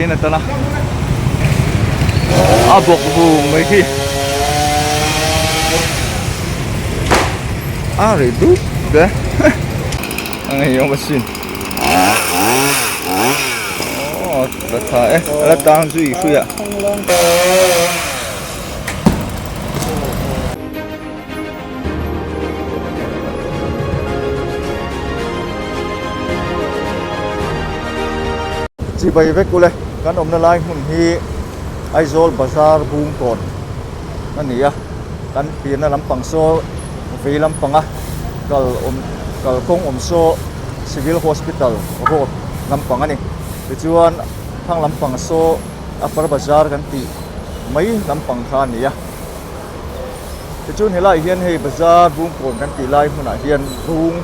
In a tan a, a bawk vung mai khi a reh dup te a ngeiawm asin aw la tha e a la tang zui hrui ah. Chibai vek ule kan awmna lai hmun hi Aizawl Bazar Bungkawn a ni a, kan pianna lampang saw vei lampanga kal awm kalkawng awm saw Civil Hospital Road lampang a ni. Tichuan thlang lampang saw Upper Bazar kan tih mai lampang kha a ni a. Tichuan helaiah hian hei bazar Bungkawn kan tih lai hmunah hian bung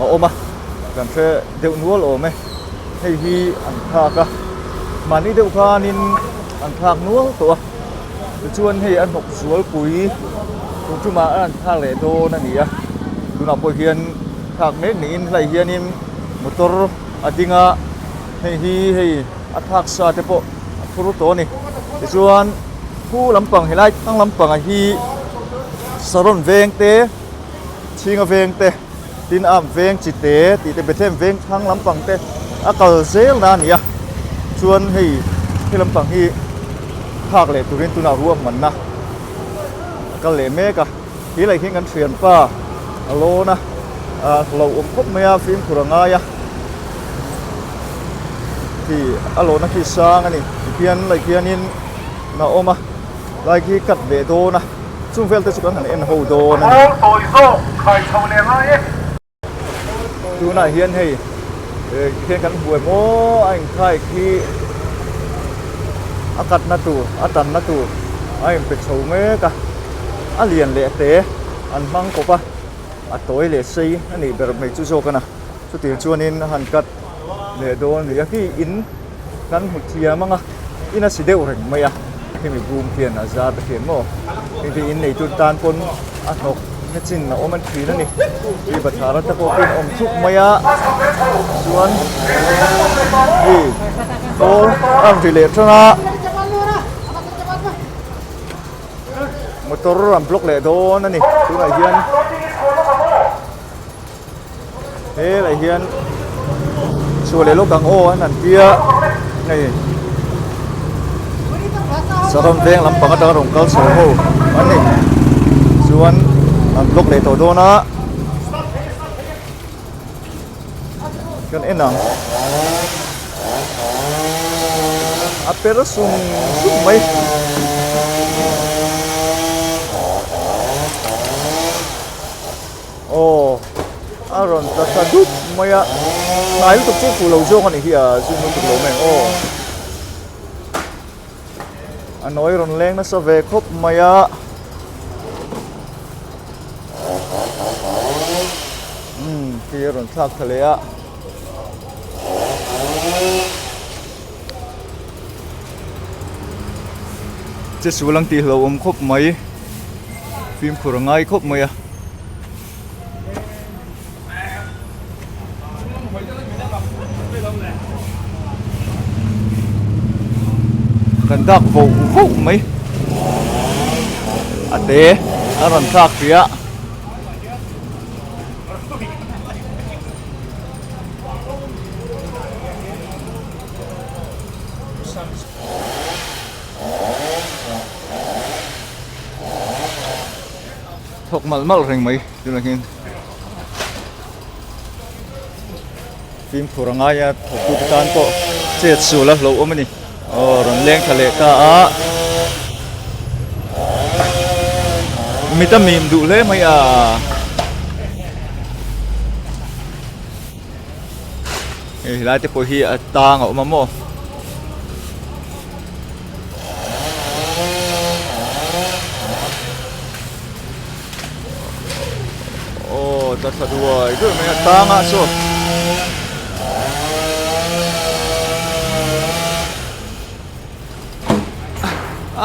a awm a, kan hre deuh nual awm e. Hei hi an thlak a, mahni deuh khanin an thlak nual tawh a, tichuan hei a hnawk zualpui tun tumah an thlak leh dawn a ni a, tunah pawh hian thlak mek niin helaiah hianin motor a ding a, hei hi hei a thlak sa te pawh a phur tawh a ni. Tichuan khu lampang helai thlang lampangah hi Saron veng te Chhinga veng te tin a veng chi te tih te Bethlehem veng thlang lampang te a kal zel na a ni a chuan hei he lampang hi thlak leh turin tunah ruahmanna a kal leh mek a he lai hian kan thianpa a lawn a ah hlauhawm khawp mai a fimkhur a ngai a khi a lawhna khi sang a ni tikhian lai khianin a awm a lai khi cut ve dawn a chung vel te chu kan han en ho dawn a ni. Tunah hian hei khian kan hmu em aw a inkhai khi a cut na tur a tan na tur a inpe chho mek a a lian leh te an hmang kawp a a tawi leh sei a nih ber mai chu zawk a na. Chutiang chuanin a han cut leh dawn a ni a, khi in kan hmu thiam ang a, in a si deuh reng mai a, hemi bum khian a zar te khian maw heng te in neitu tan pawn a hnawk na chin a awm an thin a ni, khi bathlar ata pawh khian awm thup mai a, chuan hei khawl a rawn ri leh tan a, motor an block leh dawn a ni tunah hian. Helai hian chhuah leh lawk ang aw an han tia hei Saron veng lampang atanga rawn kal chho ho an ni chuan an block leh tawh dawn a kan en ang a per sung sung mai. Aw a rawn tla thla dup mai a hnai lutuk chu fuh lo zawng a nih hi a zoom lutuk lo mai ang aw a nawi rawn leng nasa ve khawp mai a umm khi a rawn thlak thla leh a. Che sul ang tih hlauhawm khawp mai fimkhur a ngai khawp mai a. Kan dak voh voh mai a te a rawn thlak hrih a. Thawk malh malh reng mai tunah hian fimkhur a ngai a thawktu te tan pawh chet sual a hlauhawm a ni aw rawn leng thla leh ta a mit a mim duh hle mai a. Hei helai te pawh hi a tang a awm a maw. Aw tla thla duai duai mai a tang ah saw.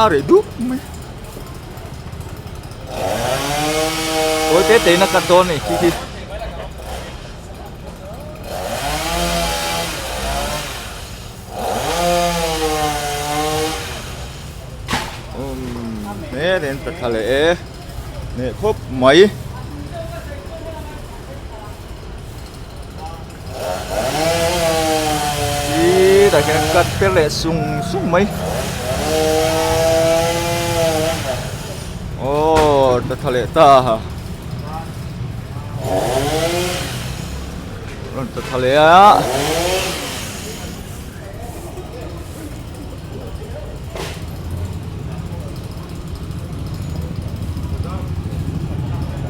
A reh dup mai. Tawi te te in a cut dawn a ni khi khi. e an ta thla leh e hneh khawp mai. Tah hian cut per leh sung sung mai aw ta tha leh ta rawn ta tha leh a.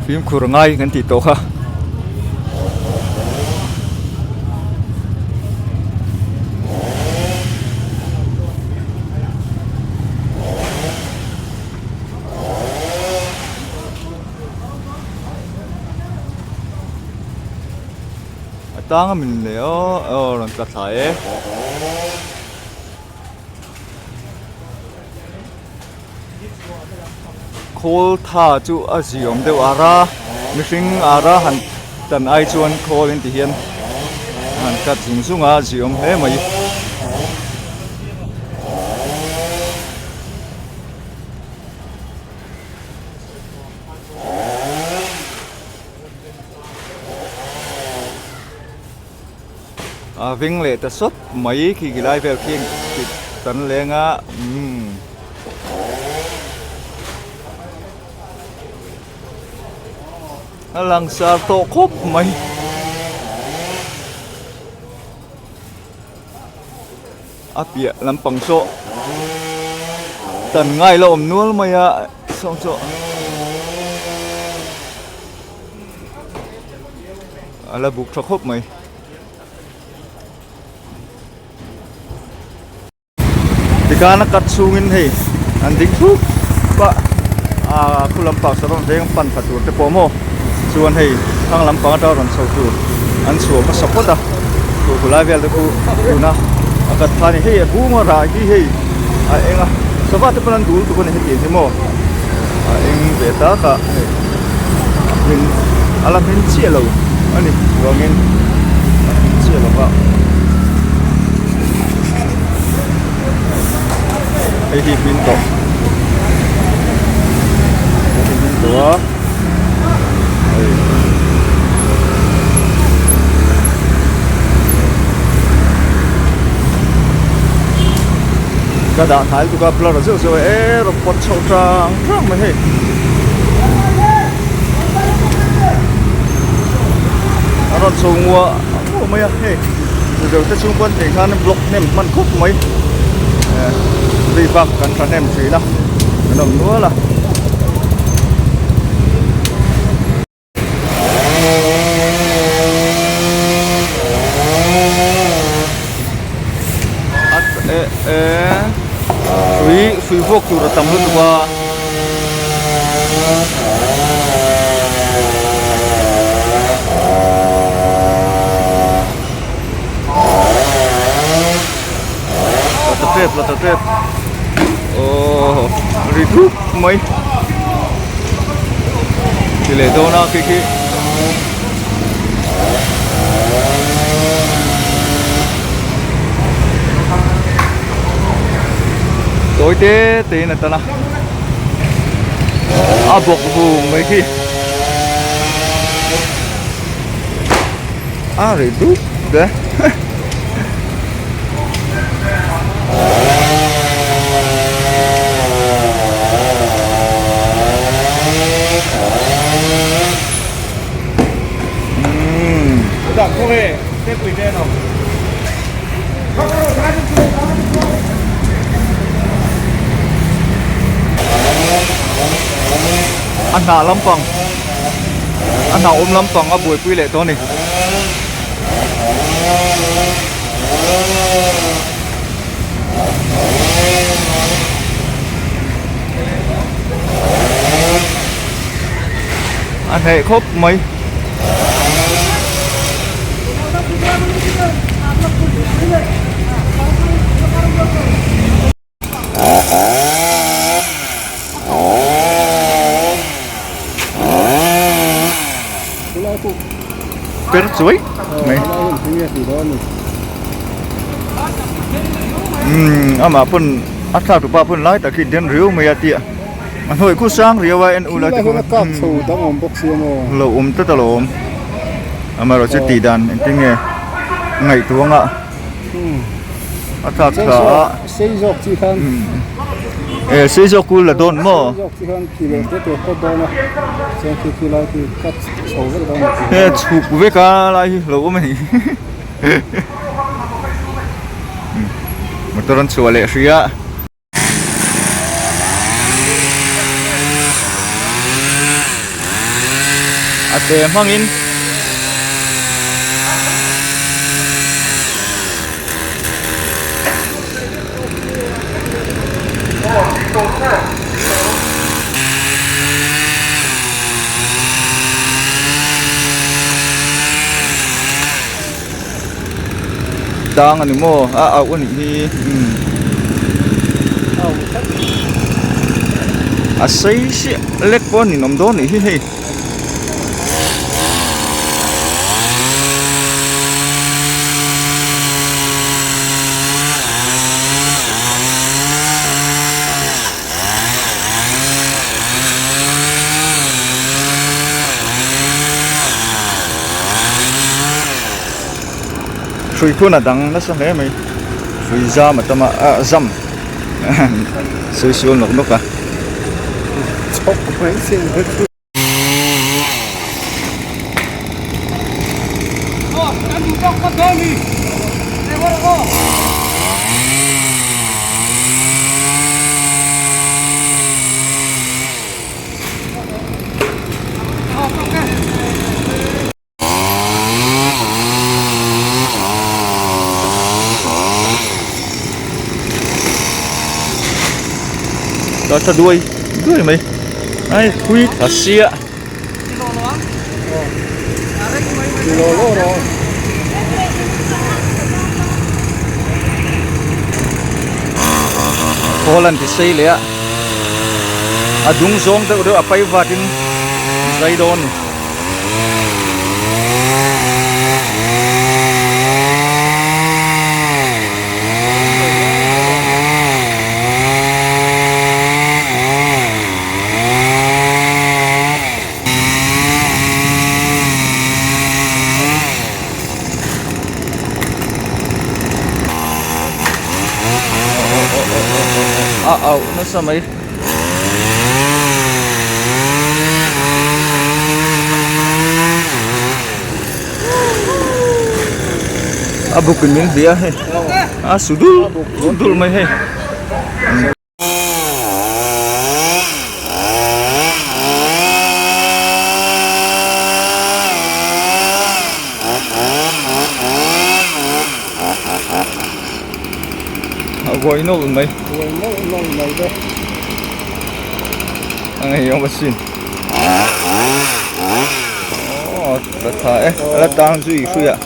Fimkhur ngai kan tih tawh kha. A tang a min leh aw aw rawn tla thla e. Khawl tha chu a ziawm deuh ar a mihring ara han tan ai chuan khawl in ti hian han cut zung zung a ziawm hle mai. A veng leh ta sawt mai khi khi lai vel khi kan leng a umm a langsar tawh khawp mai. A piah lampang saw dan ngai la awm nual mai a saw saw a la buk tha khawp mai. Tikhan a cut chhungin hei an ding thup a ah khu lampang saron veng pan thla tur te pawh maw chuan hei thlang lampang atanga rawn chho tur an chhuah hmasa phawt a chu khu lai vel te khu tuna a cut kha a ni hei a bung a rah hi hei a eng a sava te pawn an dul tuk a ni hetiang hi maw a eng ve tak a hei a hmin a la hmin chiah lo a ni chuangin a hmin chiah lo va hei hi hmin tawh hei hi hmin tawh a hei ka dah hnai lutuk a blur zeuh zeuh a e rawn pawt chhoh tang tang mai hei a rawn chho nguah nguah mai a hei mizo te chhung pawn thei khan block hnem hman khawp mai vei bak kan tha hnem thin a an awm nual a. E e hrui hrui vuak tur a tam lutuk a. La ta tep la ta tep aww ri dup mai ti leh dawn a khi khi tawi te te in a tan a a bawk vung mai khi a ri dup te. A hnah lampang a hnah awm lampang a buaipui leh tawh a ni. A hneh khawp mai. Per chuai mai umm amah pawn a thlak tu pa pawn lai tak hi den riau mai a tia A hnuai khu sang riau a en ula Khilai hian a kak chho dang awm bawk sia maw? Lo awm tlat alawm. Amaherawhchu tih dan engtin nge ngaihtuah anga a thlak thla a. Sei zawk chi khan. E sei zawk kul la dawn maw? Sei zawk chi khan khi leh te tur phawt dawn a. Chuan khi khi lai khi cut chho vek dawn a. He chhuk vek a lai hi lo awm a ni. Motor an chhuah leh hria. A te hmangin Tang a ni maw a auh a nih hi umm a sei chiah lek pawh a ninawm dawn a nih hi hei. Hrui phun a dang nasa hle mai hrui zam a tam a ah zam sawi sual nawk nawk a. Tha duai duai mai ai thui tha sia khawl an ti sei leh a a dung zawng deuh deuh a pai vatin zai dawn a ni. A auh nasa mai. A buk in min hliah a hei a su dul dul mai hei. A uai nawlh mai. Uai nawlh nawlh mai te. A ngeiawm asin. Aw la tha e a la tang zui hrui ah.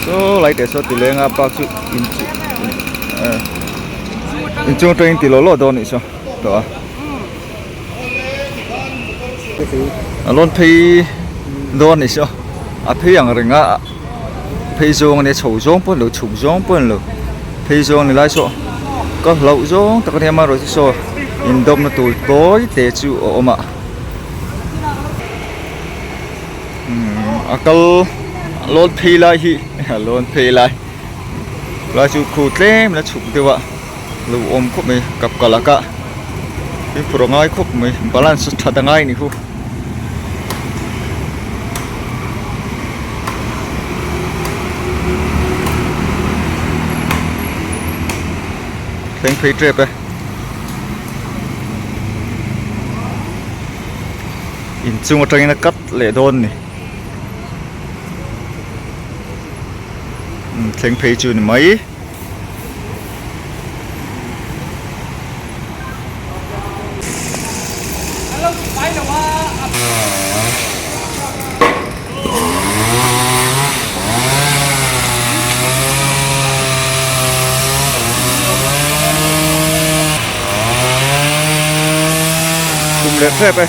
Saw lai teh saw ti leng a park chu in chu inchung atangin ti law law dawn anih saw tawh a a lawn phei dawn anih saw a phei ang reng a phei zawng ania chho zawng pawh a ni lo chhuk zawng pawh a ni lo phei zawng a ni lai saw ka hlauh zawng tak ania amaherawhchu saw indawpna tur tawi te chu a awm a. A kal lawn phei lai hi lawn phei lai lai chu khu tlem la chhuk deuh a lo awm khawp mai kap ka laka fimkhur a ngai khawp mai balance that a ngai a ni hu thleng phei tep e. Inchung atangin a cut leh dawn a ni umm thleng phei chu a ni mai. Tum leh hrep e.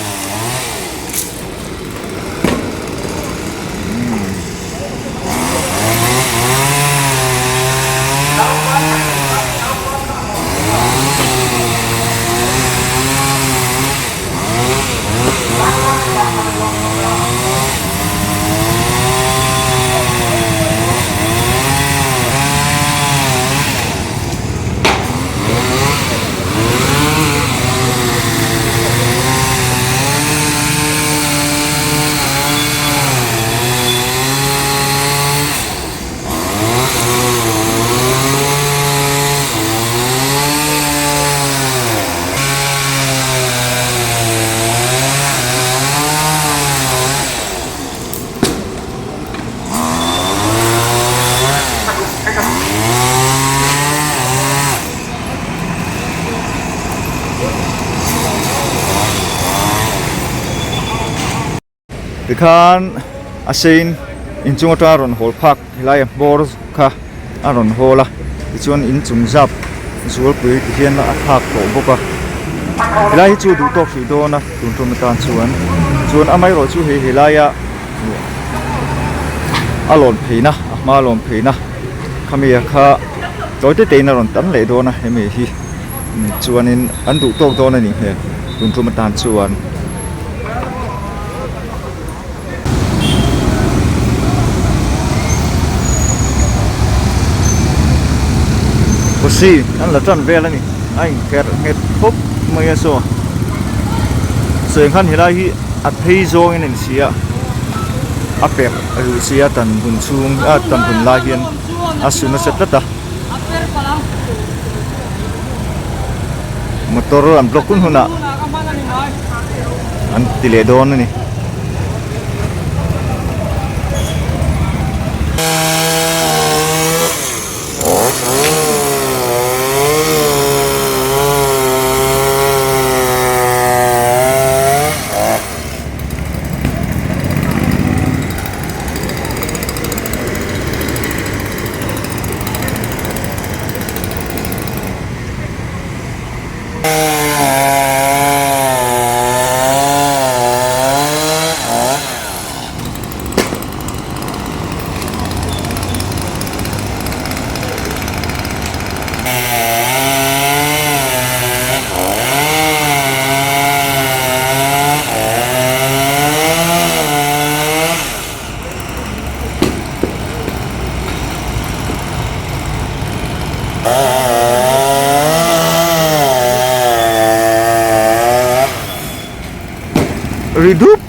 Tikhan a sein inchung atanga rawn hawl phak helai a hmawr kha a rawn hawl a tichuan inchung zap zualpui ti hian a thlak tawh bawk a helai hi chu duh tawk hrih dawn a tun tum atan chuan chuan amaherawh chu hei helaia a lawn pheina a hma lawn pheina khami kha tawi te te in a rawn tam leh dawn a hemi hi chuanin an duh tawk dawn a nih hmel tun tum atan chuan. Posi an la tan vel a ni a inkherh nghet khawp mai a saw sawi khan helai hi a phei zawngin a in si a a perh ruh si a tan hun chhung a tan hun lai hian a su nasa tlat a motor an block hun hunah an ti leh dawn a ni. Ri dup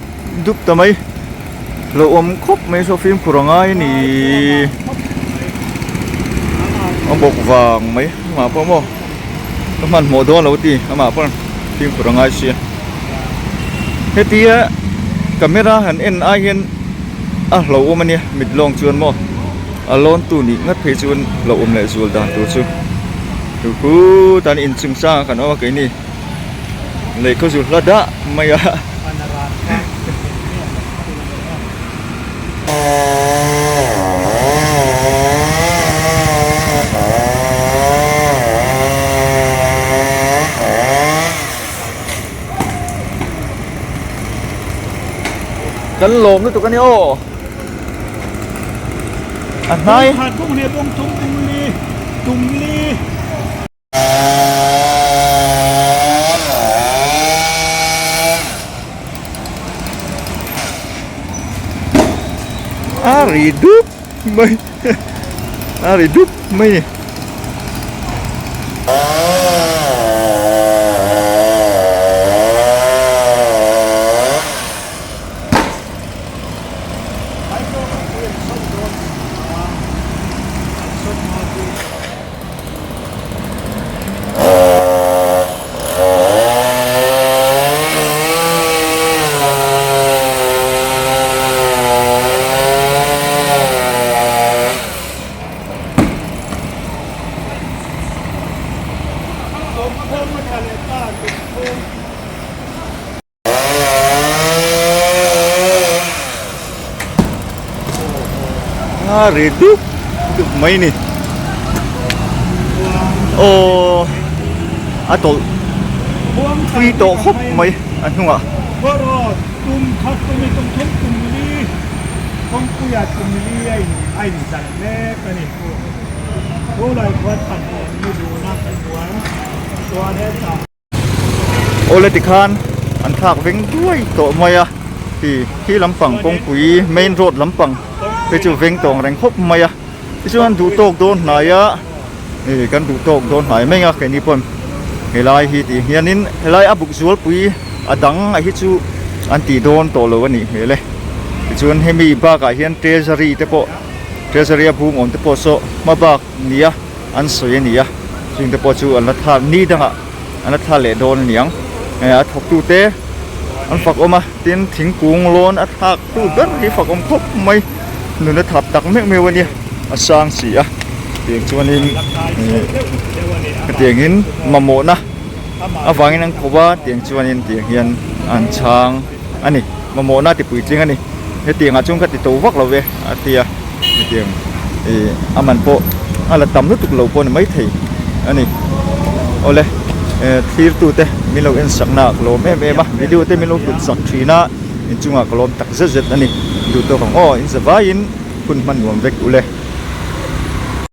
dup ta mai lo awm khawp mai saw fimkhur a ngai a ni a bawk vang mai amah pawh maw ka hmanhmawh dawn lo ti amah pawh fimkhur a ngai sia hetia camera han en ai hian a hlauhawm a nia mit lawng chuan maw a lawn tu nih ngat phei chuan hlauhawm leh zual dan tur chu chu khutah inchung sangah kan awm a keini lehkha zu hla dah mai a. Kan lawm lutuk a ni aw. A hnai. A ri dup mai a ri dup mai ni. A ri dup dup mai ni aw a tawlh thui tawh khawp mai a hnungah. Awle tikhan an thlak veng duai tawh mai a ti khi lampang kawngpui main road lampang te chu veng tawng reng khawp mai a tichuan duh tawk dawn hnai a ih kan duh tawk dawn hnai mai a keini pawn helai hi tih hianin helai a buk zualpui a dang a hi chu an tih dawn tawh lo a nih hmel e tichuan hemi bakah hian treasury te pawh treasury a bung awm te pawh saw hma bak nia an sawi a ni a chungte pawh chu an la thla ni dangah an la thla leh dawn a ni ang eh a thawk tu te an fak awm a tin thingkung lawn a thlak tu ber hi fak awm khawp mai nun a thap tak meuh meuh a nia a sang si a tiang chuanin eh hetiangin mamawhna avangin an kawp a tiang chuanin tiang hian an chhang a ni. Mamawhna ti puitling a ni. Hetiang ah chuan ka ti to vak lo ve a ti a, hetiang ih a man pawh a la tam lutuk lo pawh a ni maithei a ni. Awle eh thlir tu te min lo en sak na ah ka lawm em em a, video te min lo hlut sak thin a, inchungah ka lawm tak zet zet a ni. Duh tawk ang aw, in zavaiin hun hman nuam vek ule.